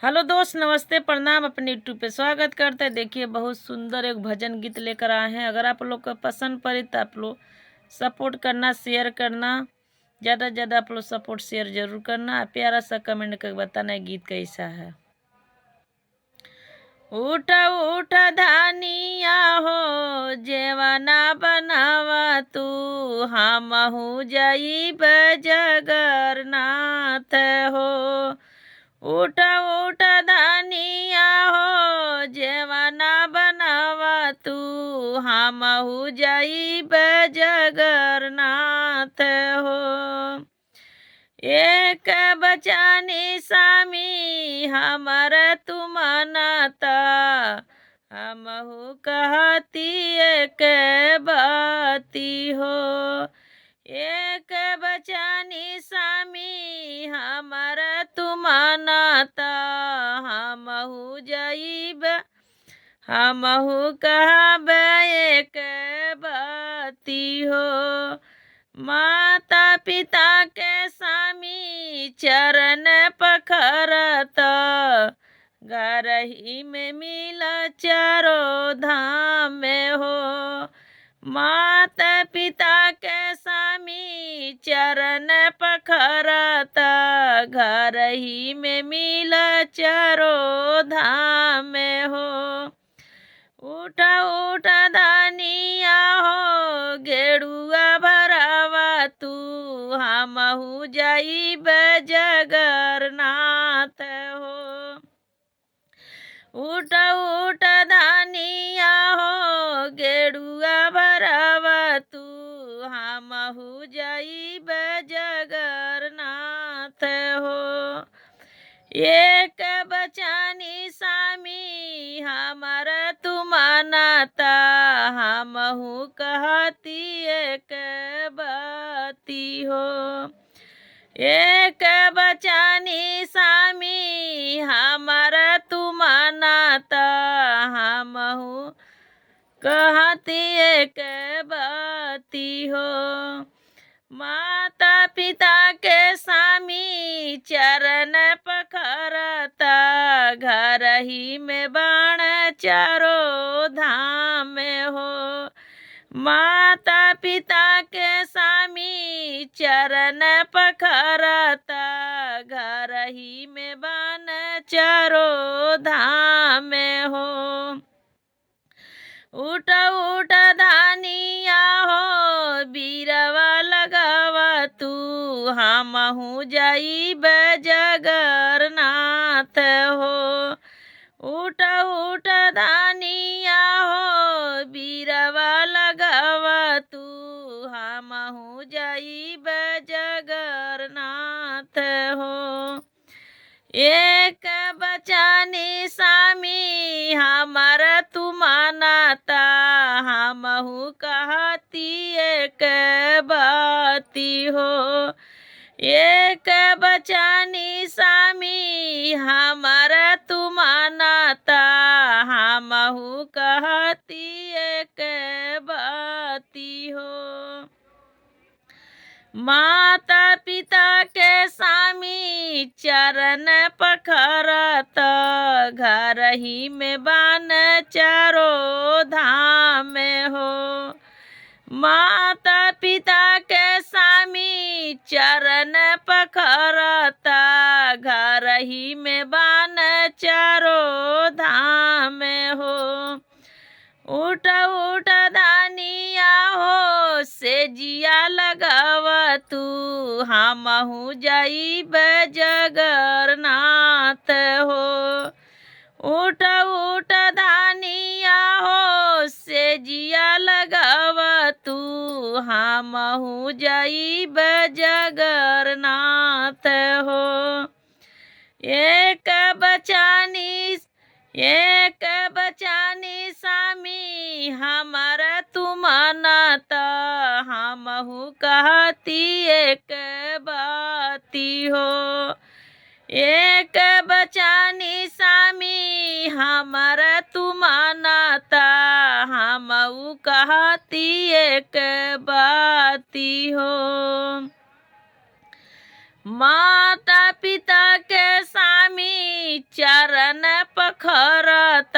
Hello दोस्त, नमस्ते, प्रणाम। अपने यूट्यूब पे स्वागत करते हैं। देखिए, बहुत सुंदर एक भजन गीत लेकर आए हैं। अगर आप लोग को पसंद पड़े तो आप लोग सपोर्ट करना, शेयर करना, ज़्यादा से ज़्यादा आप लोग सपोर्ट शेयर जरूर करना। प्यारा सा कमेंट करके बताना है गीत कैसा है। उठ उठ धानिया हो, जेवना बनावा तू, हमहू जाइब जगरनाथ हो। उठ उठ धनिया हो, जेवना बनावा तू, हमहू जाइब जगरनाथ हो। एक बचानी सामी हमर तुमनता, हमहू कहती एक बाती हो। एक बचानी सामी हमर तुमनता, हमहू जाइब हमहू कहब एक बाती हो। माता पिता के स्वामी चरण पखरत, घर ही में मिल चारो धाम में हो। माता पिता के स्वामी चरण पखरत, घर ही में मिल चारो धाम में हो। उठ उठ धनिया हो, गेरुआ भरावा तू, हमहू जाइब जगरनाथ हो। उठ उठ धनिया हो, गेरुआ भरावा तू, हमहू जाइब जगरनाथ हो। एक बचानी सामी हमर तुमनता, हमहू कहती एक बाती हो। एक बचानी सामी हमर तुमनता, हमहू कहती एक बाती हो। माता पिता के स्वामी चरण पखरता, घर ही में बाण चारो धाम में हो। माता पिता के स्वामी चरण पखरता, घर ही में बाण चारो धाम में हो। उठ उठ धानिया हो, बीरवा लगावा तू, हमहू जाइब जगरनाथ हो। उठ उठ धानिया हो, बीरवा लगावा तू, हमहू जाइब जगरनाथ हो। एक बचानी सामी हमर तुमनता, हमहू कहती एक बाती हो। एक बचानी सामी हमर तुमनता, हमहू कहती एक बाती हो। माता पिता के स्वामी चरण पखरत, घर ही में बान चारो धाम में हो। माता पिता के स्वामी चरण पखरत, घर ही में बान चारो धाम में हो। उठ उठ धानिया हो, से जिया लगावा तू, हमहू जाइब जगरनाथ हो। उठ उठ धानिया हो, से जिया लगावा तू, हमहू जाइब जगरनाथ हो। एक बचानी एक बचानी सामी हमर तुमनता, हमहू कहती एक बाती हो। एक बचानी सामी हमर तुमनता, हमहू कहती एक बाती हो। माता पिता के स्वामी चरण पखरत,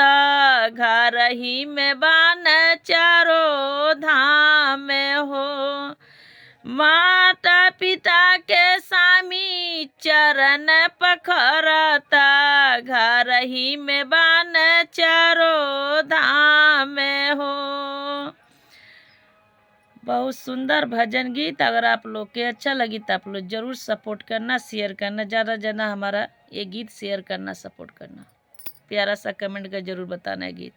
घर ही में बान चारो धाम हो। माता पिता के स्वामी चरण पखरत, घर ही में बान चारो धाम हो। बहुत सुंदर भजन गीत। अगर आप लोग के अच्छा लगी तो आप लोग जरूर सपोर्ट करना, शेयर करना, ज़्यादा से ज़्यादा हमारा ये गीत शेयर करना, सपोर्ट करना। प्यारा सा कमेंट कर जरूर बताना है गीत।